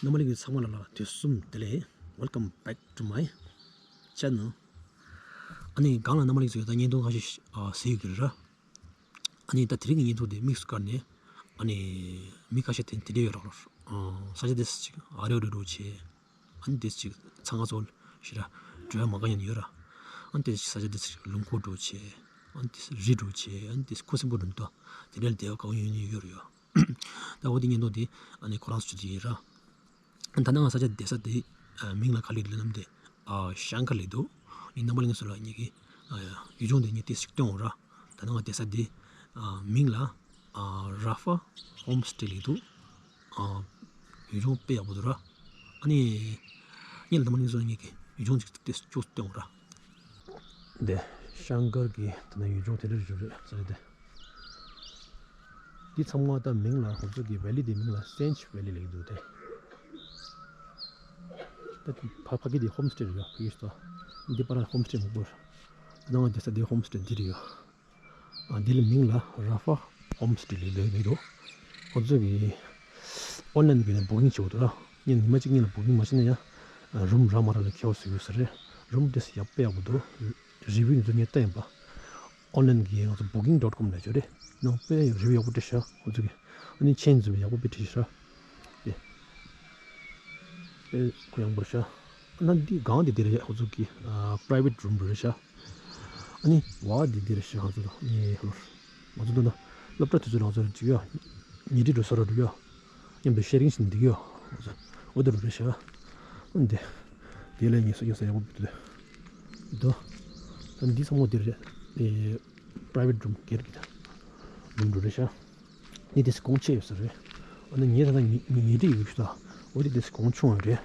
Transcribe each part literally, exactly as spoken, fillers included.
རྣམ་པ་ལྷན་རྒྱས་ཚང་མ་ལ་ལ་དུས་གསུམ་བདེ་ལེགས། Welcome back to my channel. ཨ་ནི་སྒང་ལ་རྣམ་པ་ལྷན་རྒྱས་ཚོས་ད་བརྙན་ཐུང་ཁ་ཤས་ཨ་གཟིགས་ཡོད་ཀྱི་རེད་ར། ཨ་ནི་ད་དེ་རིང་གི་བརྙན་ཐུང་དེ་དམིགས་སུ་བཀར་ནས་ཨ་ནི་མི་ཁ་ཤས་དེ་དེ་འདྲ་ཡོད་ར་ལོ། ཨ་ས་ཆ་དེ་ཅིག་ཨ་རི་འགྲོ་འགྲོ་བྱས། ཨ་ནི་དེ་ཅིག་ཚང་ང་ཚོ་ཞེ་དྲག་འགྲོ་ཡ་མ་དགའ་ཡ་ཡོད་ར། ཨ་ནི་དེ་ཅིག་ས་ཆ་དེ་ཅིག་ལུང་ཁུག་འགྲོ་བྱས། ཨ་ནི་དེ་རི་འགྲོ་བྱས། ཨ་ནི་དེ་ཁུ་སིམ་པོ་འགྲོ་འདུག་དེ་འདྲ་ལ་བསྡད་ཡ་དགའ་པོ་ཡོད་ཡོད་ར་ཡོད། ད་འོ་དེ་བརྙན་ཐུང་དེ་ཨ་ནི་ཁོ་རང་ཚོ་ཞུ་རྒྱུ་ཡིན་ར། ད་ནང་ས་ཆ་བསྡད་ས་དེ་ཨ་མིང་ལ་ག་རེ་ལབ་ན་དེ་ཨ་ཤང་ཀར་ལབ་འདུག་ངས་རྣམ་པ་ལྷན་རྒྱས་ཚོ་ལ་ངེད་ཀྱི་ཨ་ཡུལ་ལྗོངས་དེ་ངས་ཏོག་ཙམ་སྟོན་འོང་ར། ད་ནང་བསྡད་ས་དེ་ཨ་མིང་ལ་ཨ་ར་ཧྥ་ཧོམ་སི་ཊེ་ལབ་འདུག་ཨ་ཡུལ་ལྗོངས་དཔེ་ཡག་པོ་འདུག་ར། ཨ་ནི་ངས་རྣམ་པ་ལྷན་རྒྱས་ཚོ་ལ་ངེད་ཀྱི་ཡུལ་ལྗོངས་ཅིག་ཏོག་ཙམ་སྟོན་འོང་ར། འདི་ཤང་ཀར་གྱི་ད་ནང་ཡུལ་ལྗོངས་དེ་འདྲ་རེད་རེད་ཟེར་ཏེ། འདི་ཚང་མ་ད་མིང་ལ་ཁོང་ཚོ་གི་ཝེ་ལི་དེ་མིང་ལ་སེན་ཆི་ཝེ་ལི་ལབ་ཀྱི་འདུག་སྟེ། ད་ཕ་ཕ་གི་དེ་ཧོམ་སི་ཊེ་རེད་ཡ། ཕ་གི་ཞིག་ད་འདི་པར་ཧོམ་སི་ཊེ་མང་པོ་རེད། ད་ནང་བསྡད་ས་དེ་ཧོམ་སི་ཊེ་འདི་རེད་ཡ། ཨ་འདི་ལ་མིང་ལ་ར་ཧྥ་ཧོམ་སི་ཊེ་ལབ་ལབ་ཀྱི་འདུག་ཁོང་ཚོ་གི་ཨོན་ལན་བརྒྱུད་ནས་བུ་ཀིང་བྱེད་དགོས་འདུག་ར། ཉིན་ཉི་མ་གཅིག་གཉིས་ལ་བུ་ཀིང་མ་བྱས་ན་ཡང་རུམ་རག་མ་རག་ལ་ཁྱད་པར་ཟ་གི་ཡོད་ས་རེད། རུམ་དེ་ཡག་པོ་ཡག་པོ་འདུག་རི་བིའུ་ཡིན་ཚོ་ངས་ལྟ་ཡིན་པ། ཨོན་ལན་གྱི་ང་ཚོ་བུ་ཀིང་ཌོཊ་ཀོམ་ལ་བྱོས་རེད། ནང་དཔེ་རི་བིའུ་ཡག་པོ་བྲིས་ཤག་ཁོ་ཚོ་གི། ཨ་ནི་མཆན་ཚོ་ཡག་པོ་དཔེ་བྲིས་ཤག་དེ་དཔེ་གུ་ཡངས་པོ་རེད་ཤག་ཨ་ནི་འདི་སྒང་དེ་འདི་རེད་ཤག་ཁོ་ཚོ་གི་ཨ་པ་རའི་ཝེཊ་རུམ་རེད་ཤག་ཨ་ནི་བ་འདི་འདི་རེད་ཤག་ང་ཚོ་ད་ངས་ཧོར་ང་ཚོ་འདི་ན་སློབ་གྲྭ་དུས་ཚོད་ང་ཚོ་འཇིག་ཡ། ཉལ་ཁྲི་འགྲོ་ས་ར་འགྲོ་ཡ། མཉམ་དུ་ཤེ་རིང་བྱས་ནས་འདི་གི་ཡོད། འོ་དེ་རུ་རེད་ཤག་འདི། དེ་ལས་ངེས་སོ་ཡོད་ས་ཡག་པོ་འདུག་འདུག་ད་འདི་ཚང་མ་འདི་རེད། ཨེ་པ་རའི་ཝེཊ་རུམ་སྒེར་གྱི་རུམ་རུ་རེད་ཤག་འདི་དེ་གོང་ཆེ་ཡོད་ས་རེད། འོ་ན་ངས་ད་ལྟ་ཉལ་ཉལ་ཁྲི་ཡོད་ཤག་འོ་དེ་དེ་གོང་ཆུང་བ་རེད།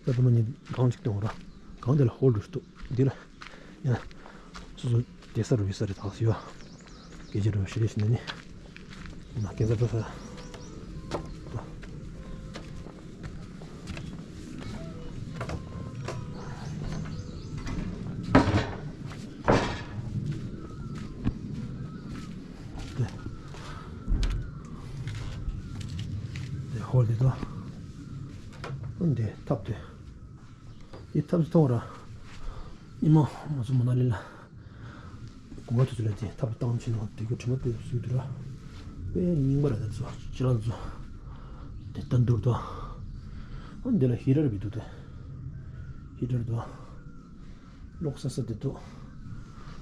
ད་དུ་མ་ཉིན་གང་ཅིག་སྟོན་ར། གང་དེ་ལ་ཧོལ་འདུག་འདི་ལ་ཡང་སོ་སོ་བསྡད་ས་རུ་ཡོད་ས་རེད་ཐག་ཡོད། སྐད་ཆ་རུ་ཤི་རེ་ཤི་ནས་ནི་ན་སྐད་ཆ་འགྲོ་ས། དེ་དེ་ཧོལ་དེ་དང་། འདི་ཐབ་དེ། འདི་ཐབ་ཚོ་མཐོང་ར། ཉི་མ་ང་ཚོ་མ་ན་ལི་ལ་དགུན་ཁ་དུས་ཚོད་ལ་དེ་ཐབ་བཏང་ཕྱིན་ནང་དེ་གུ་དྲི་མ་དཔེ་བཟོས་འདུག་ར། དཔེ་རྙིང་པ་ར་དེ་ཚོ་ཅི་ལ་ཚོ། དེ་ལྟ་འདུག་དོ། ཨ་འདི་ལ་ཧི་ཊར་བི་འདུག་དེ། ཧི་ཊར་དོ། ལོག་ས་ས་དེ་འདུག་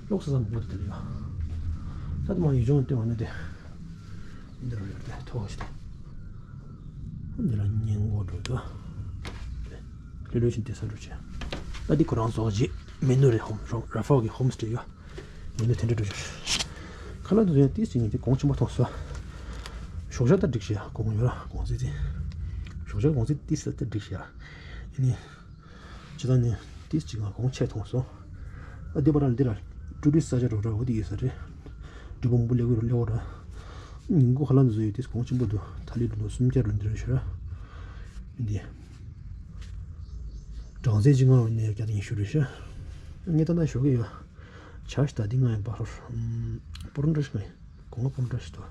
ལོག་ས་ས་མང་པོ་དེ་ལ་ཡོད། ས་དེ་མ་ཡུལ་ལྗོངས་སྟོན་བ་ན་དེ། འདི་རུ་ཡོད་དེ་ཐོག་ཞིག་དེ། འདི་ལ་ཉན་གོ་འགྲོ་འདུག་ལེ་ལོ་ཞིག་དེ་ས་རུ་ཆེ། ད་འདི་ཁོ་རང་ཚོ་ཞིག་མེ་ནུ་རེ་ཧོམ་ར་ཧྥ་གི་ཧོམ་སི་ཊེ་ཡོད། མེ་ནུ་དེ་འདྲ་འགྲོ་ཆེ། ཁ་ལག་དེ་ཚོ་ཡང་ཏིས་ཅིག་ངས་དེ་གོང་ཆེན་པོ་མཐོང་སོང་། ཞོགས་ཇ་ད་འགྲིག་ཤག་གོང་ཡོད་ར་གོང་ཚད་དེ། ཞོགས་ཇ་གོང་ཚད་ཏིས་ད་འགྲིག་ཤག་ཨ་ནི། ཇི་ལྟར་ནི་ཏིས་ཅིག་ང་གོང་ཆེ་མཐོང་སོང་། ཨ་འདི་པ་ར་འདི་ར་ཊུ་རི་སི་ཊི་ས་ཆ་རོ་ར་འོ་དེ་ཡོད་ས་རེད། འགྲུལ་པ་མང་པོ་སླེབས་ཀྱི་རེད་སླེབས་འོ་ར། ཉིན་གུང་ཁ་ལག་འདི་ཚོ་ཡོད་དེ་གོང་ཆེན་པོ་འདུག་ད་ལི་འདུག་སུམ་བརྒྱ་རུ་འདི་རེད་ཤག་ར། འདི། གྲངས་ཚད་ཅིག་ང་ནས་བརྒྱ་དང་ཉི་ཤུ་རེད་ཤག་ངས་ད་ལྟ་ཞོགས་ཀྱི་ཡོད། བྱ་ཞིག་ད་འདི་ང་ཡིན་པ་རོ། སྤོ་རོ་འདྲ་ཞིག་ང་ཡིན། གོང་ལ་སྤུན་འདྲ་ཞིག་འདུག་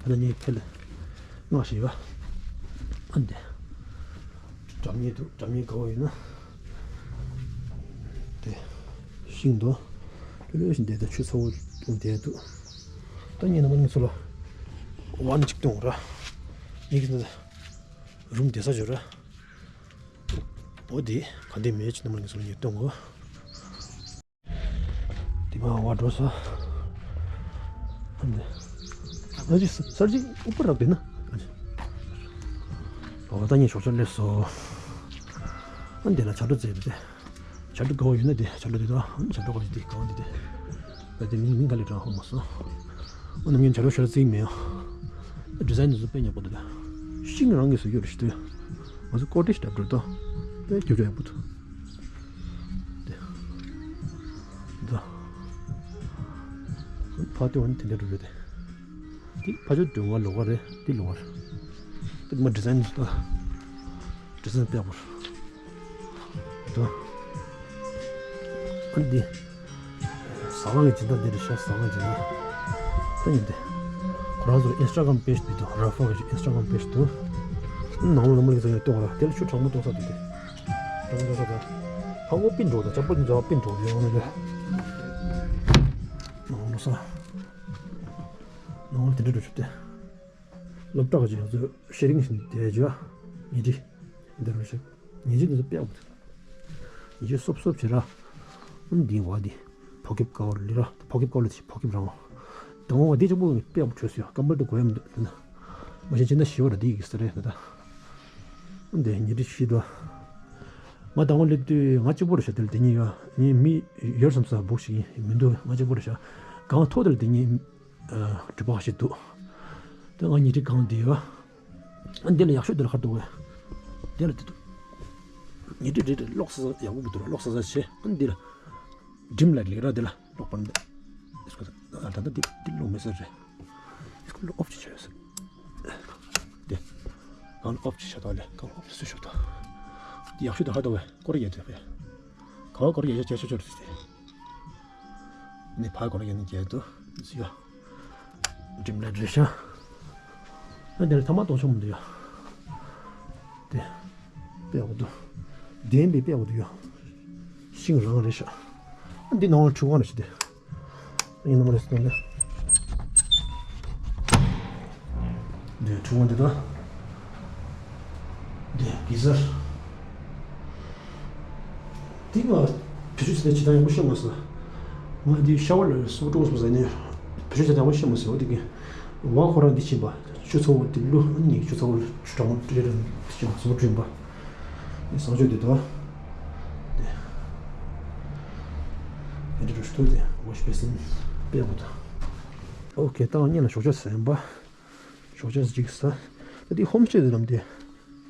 ད་ལྟ་ངས་ཁྱེད་ལ་མངགས་ཤིག་ཡོད། ཨ་འདི། སྒྲ་སྙན་འདུག་སྒྲ་སྙན་དགའ་བོ་ཡིན་ན། དེ། ཤིང་འདུག་ལྷོད་ལྷོད་ཞིག་བསྡད་དང་ཆུ་ཚ་བོ་འདུག་བསྡད་འདུག་ད་ངས་ནམ་མཁའ་ངལ་གསོ་ལ་ཝན་གཅིག་གཏོང་ར། ངས་ཀྱི་འདི་རུམ་བསྡད་ས་འབྱོར་ར། འོ་དེ་ག་འདི་མེད་ཅིག་ནམ་མཁའ་ངལ་གསོ་ལ་ངས་གཏོང་གོ། དེ་མ་བ་འགྲོ་ས། ཨ་ནི། ཨ་ཅི་ས་ཅིག་ཨུ་པ་རག་དེ་ན། ཨ་ཅི། བ་ད་ངས་ཞོགས་ཇ་སླེབས་སོ། ཨ་འདི་ལ་བྱ་དྲོ་རྩེ་རེད་དེ། བྱ་དྲོ་དགའ་བོ་ཡོད་ན་དེ་བྱ་དྲོ་དེ་དང་ཨ་ནི་བྱ་དྲོ་ག་ཅི་དེ་གང་དེ་དེ། ད་དེ་མིང་མིང་ག་ལེ་དྲང་ཧ་མ་སོང་། ཨ་ནམ་ངས་བྱ་དྲོ་ཞོར་རྩེ་མེད་ཡ། ཌི་ཛའིན་དེ་ཚོ་དཔེ་ཉག་པོ་འདུག་ད། ཤིང་རང་གིས་བཟོས་ཡོད་རེད་ཤི་དུས། ང་ཚོ་ཀོ་ཊེ་ཇི་འདྲ་འགྲོ་དང་། དཔེ་རྒྱུ་འབྲས་ཡག་པོ་འདུག་དེ། འདི། ཕ་དེ་འོན་དེ་འདྲ་འགྲོ་རེད་དེ། དེ་ཕ་ཆོས་སྒྲོན་བ་ལོགས་ཀ་རེད་དེ་ལོགས་ཀ་རེད། དེ་མ་ཌི་ཛའིན་འདུག་ད། ཌི་ཛའིན་དཔེ་ཡག་པོ་རེད། འདི། ཨ་འདི། ཟ་ཁང་གི་སྦྱིན་བདག་འདི་རེད་ཤག་ཟ་ཁང་སྦྱིན་བདག་ད་ཡིན་ཏེ། ཁོ་རང་ཚོར་ཨིན་སི་ཊ་གྷ་རམ་པེ་ཇི་འདི་འདུག་ར་ཧྥ་གི་ཨིན་སི་ཊ་གྷ་རམ་པེ་ཇི་འདུག་ནང་ལ་མ་ལི་ཚོ་ཡང་གཏོང་ར། དེ་ལ་ཆུ་གྲང་མོ་གཏོང་ས་འདུག་སྟེ། གྲང་མོ་གཏོང་ས་དང་། ཧ་གོ་པིན་འགྲོ་དང་། ཅམ་པོ་འཛོ་པིན་འགྲོ་ཡོང་ནི་རེད། ནང་ལོ་ས། ནང་ལ་དེ་འདྲ་འགྲོ་ཆུག་སྟེ། སློབ་གྲྭ་ག་ཅིག་ང་ཚོ་ཤེ་རིང་ཞིག་དེ་ཇོ་ཉི་ཏི་འདི་རུ་ཞིག་ཉི་ཏི་འདི་ཚོ་དཔེ་ཡག་པོ་འདུག་ཉི་ཏི་སོབ་སོབ་བྱེད་ར། ཨ་འདི་བ་འདི་ཕོ་ཁེབ་ཀ་བར་ལི་ར། ཕོ་ཁེབ་ཀ་བར་ལི་ཕོ་ཁེབ་རང་བ། དང་བ་འདི་ཅུང་པོ་དཔེ་ཡག་པོ་བྲོས་སོ་ཡ། ཀམ་པར་དུ་གོ་ཡ་མི་འདུག་འདི་ན། མ་གཞི་ཅི་ན་ཞི་བ་ར་འདི་ཡིག་ས་རེད་ད་ད། འདི་ཉི་ཏི་ཤི་དོ། ང་དང་བ་སླེབས་དུས་ང་གཅིག་པོ་རེད་ཤག་དེ་ལ་དེ་ཉིད་ཡོད་ཉིད་མི་ཡོད་བསམ་ས་སྦུག་ཞིག་ཡིན་མི་འདུག་ང་གཅིག་པོ་རེད་ཤག་གང་ཐོག་དེ་ལ་དེ་ཉིད། གྲུ་པ་ཞིག་འདུག་དེ་ང་ཉི་ཏི་གང་དེ་ཡོད། ཨ་འདི་ལ་ཡག་ཤོས་དེ་ལ་ཁར་འདུག་གས། དེ་ལ་དེ་འདུག་ཉི་ཏི་རེད་རེད། ལོག་ས་ས་ཡག་པོ་གི་འདུག་ར། ལོག་ས་ས་བྱས། ཨ་འདི་ལ་ཌིམ་ལའིཊ་ལེགས་ར། དེ་ལ་ལོག་པར་འདི་སྐོར་ད་ད་འདི་འདི་ལོག་མེད་ས་རེད། སྐོར་ལོག་ཨོཕ་ཅིག་བྱས་ཡོད་ས། དེ་གང་ལ་ཨོཕ་ཅིག་བྱས་ད་ལས་གང་ལ་ཨོཕ་ཅིག་སུ་ཤོད་ད། དེ་ཡག་ཤོས་དེ་ཁར་འདུག་གས། སྐོར་ར་ཡས་དེ་བས་གང་སྐོར་ར་ཡས་བྱས་ཆོག་ཆོག་རེད་དེ། ནི་ཕ་གོ་ན་ཡང་ནི་རྒྱལ་དུ་ཡ། ཌིམ་ལའིཊ་རེད་ཤག་ཨ་འདིར་ཐ་མ་གཏོང་ཆོག་མི་འདུག་ཡ། དེ་དཔེ་ཡག་པོ་འདུག་བདེན་པའི་དཔེ་ཡག་པོ་འདུག་ཡ། ཤིང་རང་རེད་ཤག་ཨ་འདི་ནང་ལ་ཁྲུས་ཁང་རེད་ཤག་དེ། ཡིན་ནམ་རེད་ཟེར་ན། འདི་ཁྲུས་ཁང་འདི་དང་། འདི་གི་ཟར། འདི་ང་བེད་སྤྱོད་བྱེད་སྟངས་ཅི་ལྟར་ཡག་པོ་ཤེས་མ་སོང་། ང་འདི་ཤ་ཝར་ལ་སུ་ཀྲོག་སོང་ཟེར་ནས་བེད་སྤྱོད་བྱེད་སྟངས་ཡག་པོ་ཤེས་མ་སོང་། འོ་དེ་གི་བ་ཁོ་རང་འདི་ཕྱིན་པ། ཆུ་ཚ་བོ་འདི་བླུགས། ཨ་ནི་ངས་ཆུ་ཚ་བོ་ཆུ་གྲང་མོ་སྤྲད་རན་ཕྱིན་པ་སུ་བྲིན་པ། འདི་བཟང་སྤྱོད་འདི་དང་། འདི་འདི་རུ་ཤུ་ཏོ་དེ་ཝོཤ་བེ་སིན་དཔེ་ཡག་པོ་འདུག་ཨོ་ཁེ། ད་ང་གཉིས་ལ་ཞོགས་ཇ་ཟ་ཡིན་པ། ཞོགས་ཇ་ཅིག་ཟ། ད་དེ་ཧོམ་སྟེ་དེ་ལམ་དེ།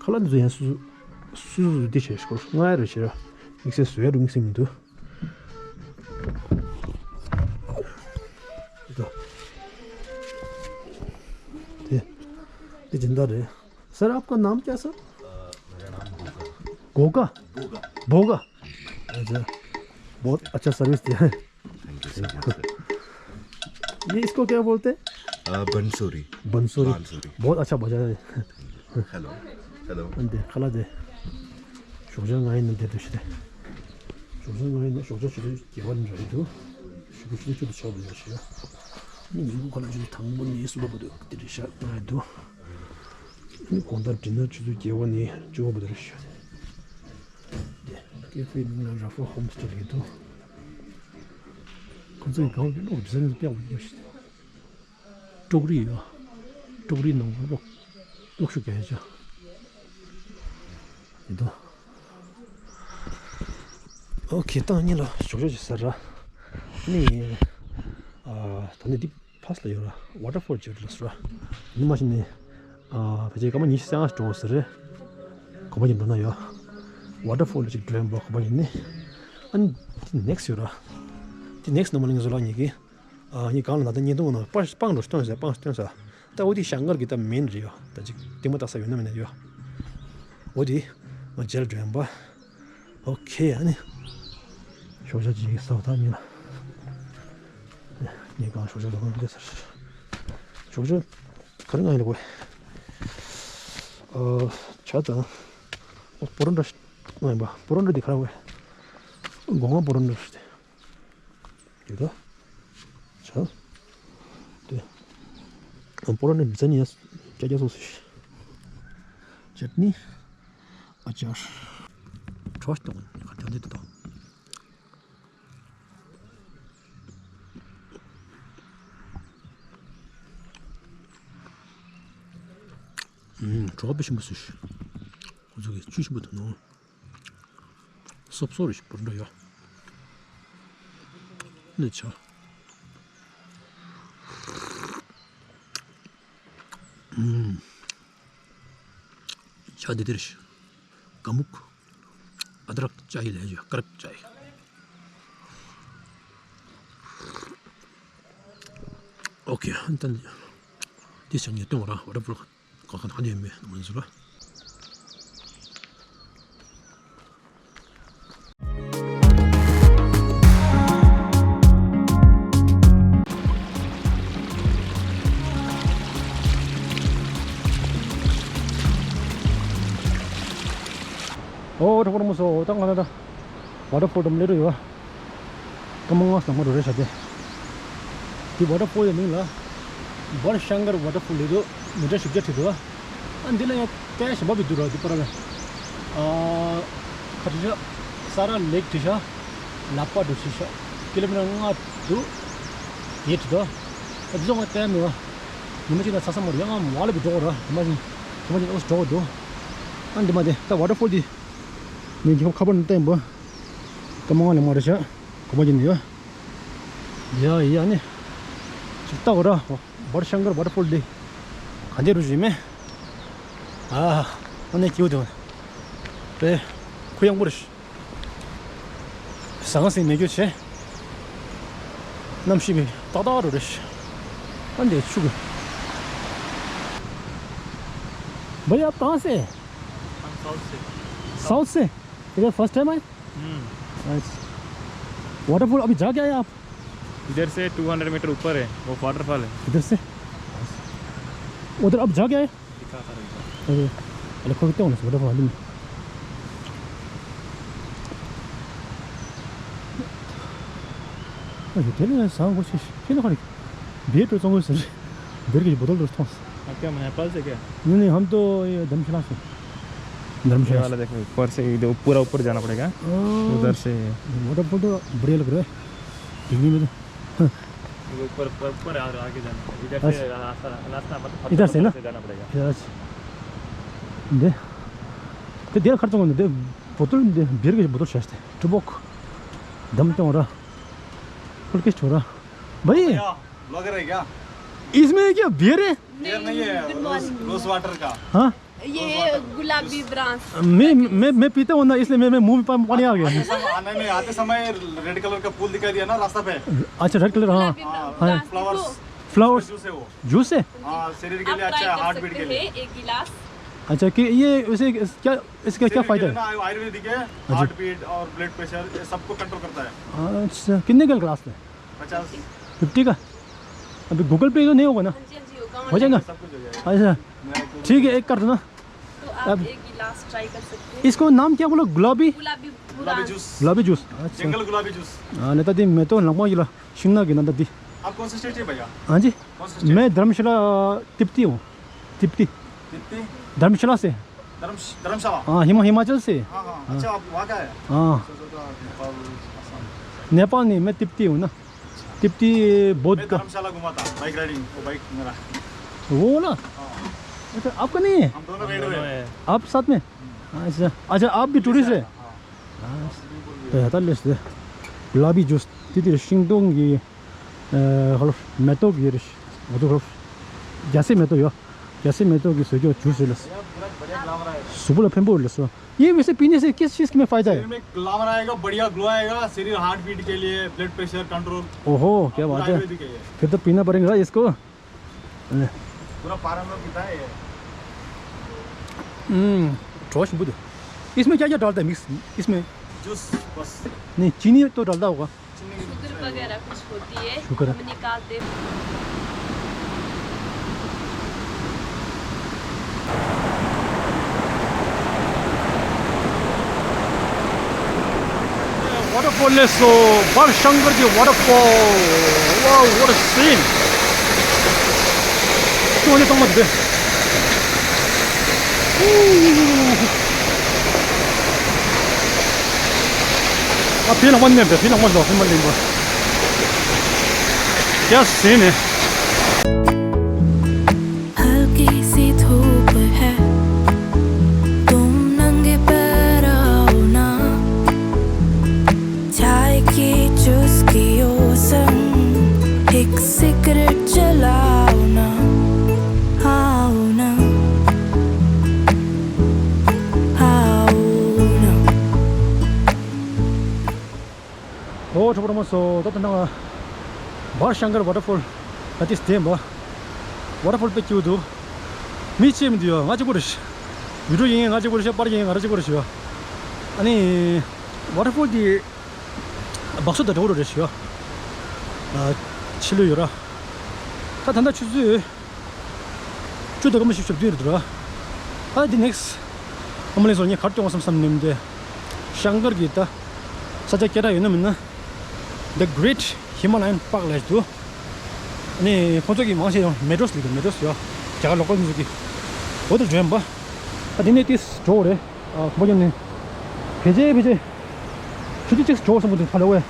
ཁ་ལག་འདི་ཚོ་ཡང་སུ་སུ་སུ་སུ་དེ་བྱས་ཤོར་ང་ཡ་རེ་བྱས་ར། དམིགས་བསལ་བཟོ་ཡ་འགྲོ་དམིགས་བསལ་མི་འདུག་དེ་དེ་སྦྱིན་བདག་རེད། सर, आपका नाम क्या, सर? अ, मेरा नाम बोगा। गोगा? बोगा। बोगा। अच्छा, बहुत अच्छा सर्विस दिया है। Thank you so much, sir. ये इसको क्या बोलते हैं? अ, बंसूरी। बंसूरी। बांसुरी। बहुत अच्छा बजा है। हेलो। हेलो। ཨ་འདི་ཁ་ལག་དེ། ཞོགས་ཇ་ང་ཡིན་ན་འདི་འདྲ་ཞིག་རེད། ཞོགས་ཇ་ང་ཡིན་ན་ཞོགས་ཇ་ཞིག་རེད། དགེ་བ་འདྲ་ཡི་འདུག་ཞུ་གི་ཞུ་གི་ཆུ་དུ་ཆགས་པ་ཡོད་ཞེས། ནི་ཉིན་གུང་ཁ་ལག་ཅིག་དང་པོ་ནས་སུ་ལ་བ་དུ་དེ་རེད་ཤག་ང་ཡི་འདུག་ནི་དགོང་དག་འདྲི་ན་ཆུ་ཚོད་བརྒྱད་པ་ནས་བཅུ་པ་བར་དུ་རེད་ཤག་དེ་ཀེ་ཧྥེ་མིང་ལ་ར་ཧྥ་ཧོམ་སྟེ་ལ་ཡི་འདུག་ཁོ་ཚོས་གང་གི་ལོག་འདྲི་ས་ནས་སྤེལ་བ་ཡོད་ཞེས། ཀྲོག་རི་ཡོད། ཀྲོག་རི་ནང་གློག་གློག་ཤུགས་རྒྱག་ཡ་ཅག་ཡིན་དོ། ཨོ་ཁེ། ད་ངས་གཉིས་ལ་ཞོགས་ཇ་ཅིག་ཟ་ར། ནི། ཨ། ད་ནི་འདི་ཕ་སི་ལ་ཡོད་ར། ཝ་ཊར་ཕོལ་ཅིག་ཡོད་ར་ཟེར་ར། ནི་མ་གཞི་ནི། ཨ། ཕལ་ཆེར་སྐར་མ་ཉི་ཤུ་རྩ་ལྔ་འགྲོ་ཟེར་རེད། གོམ་པ་ཉིན་འགྲོ་ན་ཡོད། ཝ་ཊར་ཕོལ་ཅིག་འགྲོ་ཡིན་པ་གོམ་པ་ཉིན་ནི། ཨ་ནི་ནེག་སི་ཡོད་ར། དེ་ནེག་སི་ནོ་མ་ལ་ངས་བཟོ་ལག་གཉིས་ཀྱིས། ཨ་ནི་གང་ལ་ན་ད་བརྙན་ཐུང་ནང་སྤང་སྤང་འགྲོ་སྟོན་ཟེར། སྤང་སྟོན་ཟེར། ད་འོ་དེ་ཤང་གར་གི་ད་མེན་རེད་ཡོད། ད་ཅིག་ལྟད་མོ་ལྟ་ས་ཡོད་ན་མེད་ན་ཡོད། འོ་དེ་ང་མཇལ་འགྲོ་ཡིན་པ། ཨོ་ཁེ། ཨ་ནི་ཞོགས་ཇ་ཅིག་ཟ་བ་ད་ཉིན་ལ། ངས་གང་ཞོགས་ཇ་ལ་ཁོང་འདི་ཟེར། ཞོགས་ཇ་ག་རེ་ང་ཡིན་ལ་གོ། ཨ། ཇ་དང་། ཨོ་པོ་རོ་ཊ་ང་ཡིན་པ། པོ་རོ་ཊ་འདི་ག་རེ་གོ། སྒོ་ང་པོ་རོ་ཊ་རེད། དེ་ལ་ཆ་དེ་པོ་རོ་ཊ་ནི་མི་ཚ་ནི་ཡ་ཀྱ་ཀྱ་སོ་སི་ཅེ་ནི་ཨ་ཅར་གྲོ་གཏོང་ཁ་ཐང་དེ་དང་། ཨུམ། གྲོ་པོ་ཞིམ་པོ་སུ་ཞིག་ཁོ་ཚོ་གི་ཆུ་ཞིམ་པོ་འདུག་ནོ། སོབ་སོབ་རེ་ཞིག་པོ་རོ་ཊ་ཡོད། ནི་ཆ། ཨུམ། ཆ་འདི་འདིར་ཞིག་ག་མུག་ཨ་དྲག་ཅའི་ལས་ཞིག་ཀར་ཅའི། ཨོ་ཁེ། ཨ་ནི་ད་འདི་ཞིག་ངས་སྟོན་ར་ཝ་ཊར་ཕོལ། ག་ག་ནང་ནས་མེད་མ་ཟེར་བ། ཨོ་གྲོགས་པོ་རྣམ་པ་ཚོ། ད་ང་ད་ད་ཝ་ཊར་ཕོལ་དུ་སླེབས་འགྲོ་ཡོད། སྐར་མ་ལྔ་ཙམ་འགྲོ་རེད་ཤག་དེ། དེ་ཝ་ཊར་ཕོལ་གྱི་མིང་ལ་བར་ཤང་གར་ཝ་ཊར་ཕོལ་ལབ་འདུག་མི་ཊར་བཞི་བརྒྱ་བྲིས་འདུག་ཨ་འདི་ལ་ཡང་སྐད་གཞན་པ་བི་འདུག་ར། འདི་པར་བས། ཨ་ཁ་བྲིས་ཤག་ས་ར་ལེག་བྲིས་ཤག་ལ་པ་འགྲོ་བྲིས་ཤག་ཀི་ལོ་མི་ཊར་ལྔ་འདུག་དེ་བྲིས་འདུག་ཨ་འདི་ཚོ་ང་བལྟས་མེད་པ། ཉི་མ་གཅིག་ལ་ཚ་ས་མ་རེད། ཡང་ང་མ་ལ་བི་འགྲོ་ར། ཉི་མ་གཅིག་ཉི་མ་གཅིག་ཨོ་སི་འགྲོ་འདུག་ཨ་འདི་མ་དེ་ད་ཝ་ཊར་ཕོལ་དེ་ངས་ཁ་པར་ནང་བལྟས་པ། སྐར་མ་ལྔ་ལས་མང་རེད་ཤག་གོ་མ་ཅི་ནས་ཡོད། ཡ་ཡ་ནི། ཅིག་ལྟ་གོ་ར། བར་ཤང་གར་ཝ་ཊར་ཕོལ་འདི་ག་འདྲ་རུ་བཞིན་མེད། ཨ། ཨ་ནི་སྐྱིད་པོ་འདུག་དཔེ་གུ་ཡངས་པོ་རེད། ཟང་ཟིང་མེད་རྒྱུ་བྱས། གནམ་གཤིས་མི་ཏག་ཏག་རུ་རེད། ཨ་འདི་ཆུ་གི། भैया, आप कहाँ से हैं? हम साउथ से। साउथ से? इधर फर्स्ट टाइम आए? हम्म। अच्छा। वाटरफॉल अभी जाके आए आप? इधर से टू हंड्रेड मीटर ऊपर है, वो वाटरफॉल है। इधर से? उधर अब जाके आए? दिखा था। अरे, अरे, खोलते हो ना, वाटरफॉल में। अरे, तेरे साथ कुछ, क्या ना करे? बियर तो चांगो सर। बियर की बोतल तो था। आप क्या नेपाल से क्या? नहीं, नहीं, हम तो ये धर्मशाला से। ये धर्मशाला वाला से। देखो, ऊपर से, ये दो, पूरा ऊपर जाना पड़ेगा। हाँ। उधर से। वाटरफॉल तो बढ़िया लग रहा है। देखने में तो। हाँ। ये ऊपर, ऊपर, ऊपर और आगे जाना पड़ेगा। इधर से अच्छा। रास्ता, रास्ता मतलब इधर से ना? पत्थर से जाना पड़ेगा। अच्छा। दे। तो देर खर्च होने दे। बोतल दे, बियर की बोतल शेष थे। टुबक। दम तो हो रहा। और किस छोरा? भाई। भैया, ब्लॉगर है क्या? इसमें क्या बियर है? बियर नहीं है, गुड मॉर्निंग। रोज, रोज वाटर का। हाँ? ये गुलाबी ब्रांच। मैं, मैं, मैं पीता हूँ ना, इसलिए मैं, मैं मुंह में पा-, पानी आ गया। आते समय, आने में, आते समय रेड कलर का फूल दिखाई दिया ना रास्ता पे। अच्छा, रेड कलर, हाँ। गुलाबी ब्रांच। हाँ। फ्लावर्स। फ्लावर्स। जूस है वो। जूस है? हाँ, शरीर के लिए आप अच्छा है, ट्राई कर हार्ट बीट सकते के लिए। हैं, एक गिलास। अच्छा, कि ये उसे क्या, इसका क्या शरीर के फ़ायदा लिए है? ना आयु-, आयुर्वेदिक है, अच्छा। हार्ट बीट और ब्लड प्रेशर, ये सबको कंट्रोल करता है। अच्छा, कितने का ग्लास है? पचास। फिफ्टी का? अभी गूगल पे तो नहीं होगा ना? हाँ जी, हाँ जी, होगा, हो जाएगा? ऑनलाइन। सब कुछ हो जाएगा। अच्छा, मेरा गूगल ठीक है, पे। एक कर दो ना। तो आप अब एक गिलास ट्राई कर सकते हैं। इसको नाम क्या बोला? गुलाबी? गुलाबी गुलाबी ब्रांच। जूस। गुलाबी जूस, अच्छा। जंगल गुलाबी जूस। हाँ, लेता दी, मैं तो लंबा गिला, शिमला की ना दी। आप कौन से स्टेट से भैया? हाँ जी? कौन से स्टेट? मैं धर्मशाला, तिब्बती हूँ। तिब्बती? तिब्बती? धर्मशाला से। धर्म-, धर्मशाला? हाँ, हिमा-, हिमाचल से। हाँ, हाँ। हाँ। अच्छा, आप वहाँ का है? हाँ। सोचा था नेपाल, आसाम। नेपाल नहीं, मैं तिब्बती हूँ ना। तिब्बती बौद्ध मैं का। धर्मशाला घुमा था, बाइक राइडिंग, वो बाइक मेरा। वो ना? हाँ। अच्छा, आपका नहीं है? हम दोनों राइडर हैं। आप साथ में? हम्म। अच्छा, अच्छा, आप भी टूरिस्ट है? हाँ। ཨ། ད་ལྟ་སླེབས་སོང་། ལ་བི་ཇུས། དེ་དེར་ཤིང་སྡོང་གི། ཨ། ཧ་ལོ། མེ་ཏོག་གི་རེད། འོ་དོ་ཧ་ལོ། རྒྱ་སེ་མེ་ཏོག་ཡོད། རྒྱ་སེ་མེ་ཏོག་གི་བཟོ་རྒྱུ་ཇུས་རེད་ལ། གཟུགས་པོ་ལ་ཕན་པོ་རེད་ལ་སོ། ये वैसे पीने से किस चीज़ में फ़ायदा है? शरीर में ग्लैमर आएगा, बढ़िया ग्लो आएगा, शरीर हार्ट बीट के लिए, ब्लड प्रेशर कंट्रोल। ओहो, क्या बात है। आयुर्वेदिक है ये। फिर तो पीना पड़ेगा इसको। पूरा पारा में पीता है ये। हम्म, जोश बुध। इसमें क्या क्या डालता है मिक्स इसमें? जूस बस। नहीं, चीनी तो डालता होगा। शुगर वगैरह कुछ होती है, शुगर। हम निकालते हैं। वाटरफॉल ले सो, बाण शंकर की waterfall. Wow, what a scene! क्यों नहीं समझ गए? अब फिर नमन में, फिर नमन दो, फिर नमन दो। क्या सीन है? हल्की सी धूप है, तुम नंगे पैर आओ ना, चाय की चुस्कियों संग एक सिगरेट जलाओ ना, आओ ना, आओ ना। ཨོ་གྲོགས་པོ་རྣམ་པ་ཚོ། ད་ལྟ་ནང་བར་ཤང་གར་ཝ་ཊར་ཕོལ་ལ་ཏིས་དེ་འབའ། ཝ་ཊར་ཕོལ་དཔེ་སྐྱིད་པོ་འདུག་མི་ཆེ་མི་འདུག་ཡ། ང་གཅིག་པོ་རེད་ཤག་ཡུ་ཊུབ་ཡིན་ང་གཅིག་པོ་རེད་ཤག་པར་ཡིན་ང་རང་གཅིག་པོ་རེད་ཤག་ཨ་ནི་ཝ་ཊར་ཕོལ་དེ་སྦག་སོ་དང་འདྲ་པོ་རེད་ཤག་ཨ། ཕྱི་ལོགས་ཡོད་ར། ད་ད་ལྟ་ཆུ་ཚོད་བཅུ་དང་སྐར་མ་བཞི་བཅུ་བདུན་རེད་འདུག་ར། ཨ། འདི་ནེག་སི་ ཨ་མ་ལེ་སོ་ངས་གར་སྐྱོང་བསམ་བསམ་ནས་མི་འདུག་ཤང་ཀར་གྱི་ད་ས་ཆ་སྐད་གྲགས་ཡོད་ན་མིན་ན། The Great Himalayan Park ལབ་ཞིག་འདུག་ཨ་ནི་ཁོང་ཚོ་གི་མང་ཆེ་ཡང་མེ་ཏྲོ་ལབ་ཀྱི་མེ་ཏྲོ་ཡོད། རྒྱ་གར་ལོ་ཀལ་ཚོ་གི་འོ་དེ་འགྲོ་ཡིན་པ། ད་དེ་ནས་ཏིས་འགྲོ་དགོས་རེད། ཨ་ཁོ་པ་ཀྱང་ནི་ཕལ་ཆེར་ཕལ་ཆེར་ཆུ་ཚོད་གཅིག་འགྲོ་བསམ་གྱི་འདུག་ཧ་ལས་ཝེ།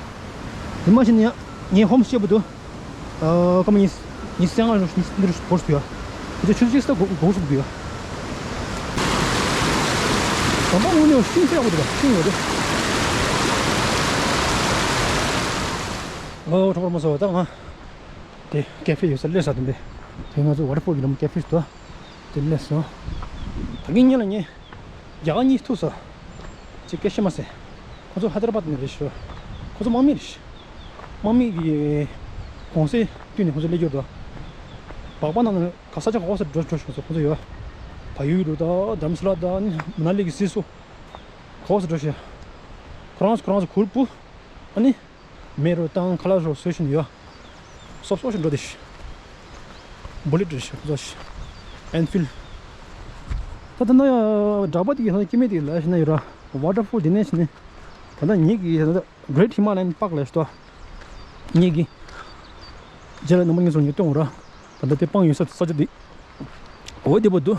དེ་མ་གཞི་ནས་ཡང་ངའི་ཧོམ་སི་ཊེ་བུ་འདུག་ཨ་སྐར་མ་ཉི་ཉི་ཤུ་རྩ་ལྔ་རུ་ཉི་ཤུ་རྩ་བདུན་རུ་བོར་སོང་ཡ། ཁྱོད་ཆུ་ཚོད་གཅིག་ལྟ་དགོས་དགོས་སུ་འདུག་ཡ། དམ་པ་དངོས་གནས་ཤིང་སེ་ཡག་པོ་འདུག་ཤིང་ཡོད་རེད། ཨོ་གྲོགས་པོ་མ་སོ་ད་ང་དེ་ཀེ་ཧྥེ་ཡོད་ས་སླེབས་ས་དེ་འདི། དེ་ང་ཚོ་ཝ་ཊར་ཕོལ་གྱི་ལམ་ཀེ་ཧྥེ་ཞིག་འདུག་དེ་སླེབས་སོང་། ད་གིན་ཉིན་ལ་ཉིན། རྒྱ་གར་གཉིས་ཐུག་སོང་། ཅིག་སྐད་ཤེས་མ་སོང་། ཁོ་ཚོ་ཧའི་ད་ར་བཱད་ནས་རེད་ཤག་ཁོ་ཚོ་དམག་མི་རེད་ཤག་དམག་མི་གི་གུང་སེང་བསྟུན་ནས་ཁོ་ཚོ་སླེབས་ཀྱི་ཡོད་དོ། སྦག་སྦག་ནང་ནས་ག་ས་ཆ་ག་བ་སར་འགྲོ་འགྲོ་ཤོག་ཟེར་ཁོ་ཚོ་ཡོད། བལ་ཡུལ་རུ་དང་དྷ་རམ་ས་ལ་དང་ནི་མ་ན་ལི་གི་སིལ་སོ། ག་བ་སར་འགྲོ་ཤག་ཁོ་རང་ཚོ་ཁོ་རང་ཚོ་གུར་པུ། ཨ་ནི། མེ་རུ་དང་ཁ་ལག་རུ་བཟོས་བཞིན་ཡོད། སོབ་སོབ་ཞིག་འགྲོ་དེ་ཤི། བུ་ལེ་ཊི་རེད་ཤག་ཁོ་ཚོ་ཤི། ཨེན་ཕིལ། ད་ད་ན་ཡ་འདྲ་པ་དེ་གི་ཧ་ན་སྐྱེ་དམན་དེ་གི་ལ་ཤི་ན་ཡོད་ར། ཝ་ཊར་ཕོལ་དེ་ནས་ཤི་ནས། ད་ད་ཉིད་ཀྱི་ད་ད་Great Himalayan Park ལ་ཤི་ཏོ། ཉིད་ཀྱི། རྗེས་ལ་ནམ་ཉིན་སོང་ཉིད་སྟོན་འོང་ར། ད་ད་དེ་སྤང་ཡོད་ས་ས་ཆ་དེ། འོ་དེ་པོ་འདུག་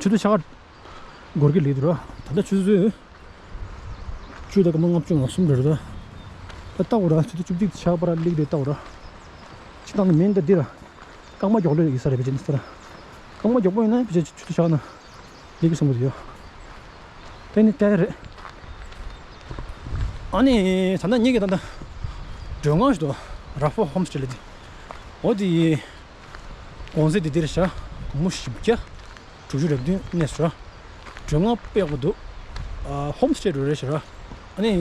ཆུ་ཚོད་ཕྱེད་ཀ་འགོར་གྱི་སླེབས་འདུག་ར། ད་ལྟ་ཆུ་ཚོད་བཅུ་དང་སྐར་མ་ལྔ་བཅུ་ང་གསུམ་རེད་ར། ད་ལྟ་འོ་ར་ཆུ་ཚོད་བཅུ་གཅིག་ཆགས་པ་ར་སླེབས་རེད་ལྟ་འོ་ར། ཅི་ལྟར་ན་མིན་ད་འདི་ར། རྐང་པ་མགྱོགས་ལོས་ཡིན་ས་རེད་བེད་སྤྱད་ནི་ས་ར། རྐང་པ་མགྱོགས་པོ་ཡིན་ན་བེད་སྤྱད་ཆུ་ཚོད་ཕྱེད་ཀ་ན་སླེབས་ཀྱི་བསམ་གྱི་ཡོད། ད་ནི་ལྟ་ཡ་རེད། ཨ་ནི་ད་ལྟ་ངེད་ཀྱི་ད་ལྟ་མགྲོན་ཁང་ཞིག་འདུག་ར་ཧྥོ་ཧོམ་སི་ཊེ་ལབ་དེ། འོ་དེ་ཡི་གུང་སེང་དེ་འདིར་བཞག་མུ་བཞི་བརྒྱ། དྲུག་ཅུ་རེ་བདུན་གནས་སོ། མགྲོན་ཁང་དཔེ་ཡག་པོ་འདུག་ཨ་ཧོམ་སི་ཊེ་རུ་རེད་ཤག་ར། ཨ་ནི།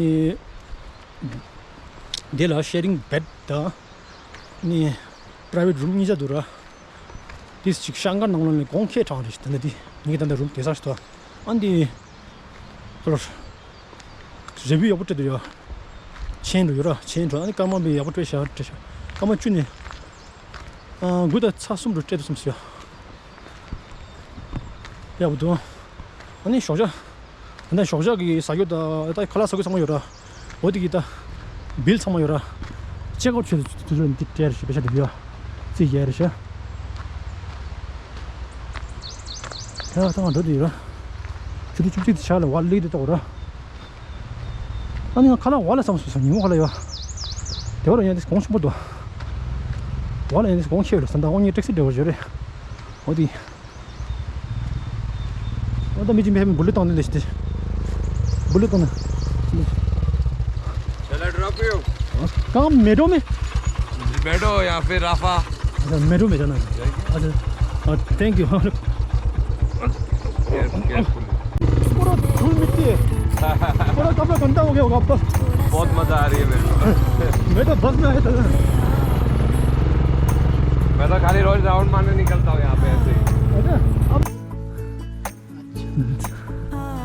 དེ་ལ་ཤེ་རིང་བེད་དང་། ནི། པ་རའི་ཝེ་ཊི་རུམ་གཉིས་ཆ་འདུག་ར། དེ་ཅིག་ཤང་ཀར་ནང་ལོགས་ནས་གོང་ཁེ་གྲངས་རེད་ཤག་ད་ནི་དེ་ངེད་ད་ལྟ་རུམ་དེ་སར་ཤི་ཐོག་ཨ་ནི་དེ། ལོར། རེ་བིའུ་ཡག་པོ་སྤྲད་འདུག་ཡ། ཆེན་འགྲོ་ཡ་ར་ཆེན་འགྲོ་ཨ་ནི་སྐར་མ་བི་ཡག་པོ་སྤྲད་ཤག་སྤྲད་ཤག་སྐར་མ་བཅུ་ནས། ཨ་དགུ་དང་ཚེག་གསུམ་རུ་སྤྲད་འདུག་བསམ་སོང་ཡ། ཡག་པོ་འདུག་ཨ་ནི་ཞོགས་ཇ། ད་ནི་ཞོགས་ཇ་གི་ཟ་རྒྱུ་དང་ད་ཁ་ལག་ཟ་རྒྱུ་ཚང་མ་ཡོད་ར། འོ་དེ་གི་ད། བིལ་ཚང་མ་ཡོད་ར། ཅེག་ཨའུཊ་བྱེད་དུས་ཚོད་འདི་སྤྲད་རེ་ཞིག་པེ་ཤ་དེ་ཡོད། རྩིས་རྒྱག་རེ་ཤག་ད་ད་ང་འགྲོ་དུས་ཡོད་ར། ཆུ་ཚོད་བཅུ་གཅིག་དེ་ཆགས་ལ་ཝ་ལི་དེ་ཏོག་ར། ཨ་ནི་ང་ཁ་ལག་ཝ་ལ་བསམ་སོང་ཉིན་མོ་ཁ་ལག་ཡོད། དེ་བར་ཡང་དེ་གོང་ཆེན་པོ་འདུག་ཝ་ལ་ཡང་དེ་གོང་ཆེ་བ་རེད་ས་མདའ་དབང་ཉིན་ཊེག་སི་ཌེ་བར་བརྗོད་རེད། འོ་དེ། ཨ་ད་མི་གཅིག་མི་ཕེབས་བུ་ལི་བཏང་ནི་ལས་ཤི་དེ། བུ་ལི་བཏང་ནི། Shall I drop you? कहाँ मेट्रो में? मेट्रो या फिर राफा? अच्छा, मेट्रो में जाना है। अच्छा, हाँ, थैंक यू। Careful, careful. पूरा धूल मिट्टी है। पूरा कपड़ा गंदा हो गया होगा आपका। बहुत मजा आ रही है मेरे को। मैं तो बस में आया था। मैं तो खाली रोज राउंड मारने निकलता हूँ यहाँ पे ऐसे ही। अच्छा, अब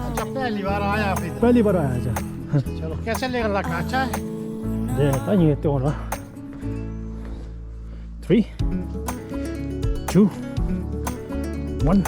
अच्छा, पहली बार आया आप इधर। पहली बार आया, अच्छा। चलो, कैसे लगा इलाका? अच्छा है? दे, ता ये तो होला। Three, two, one.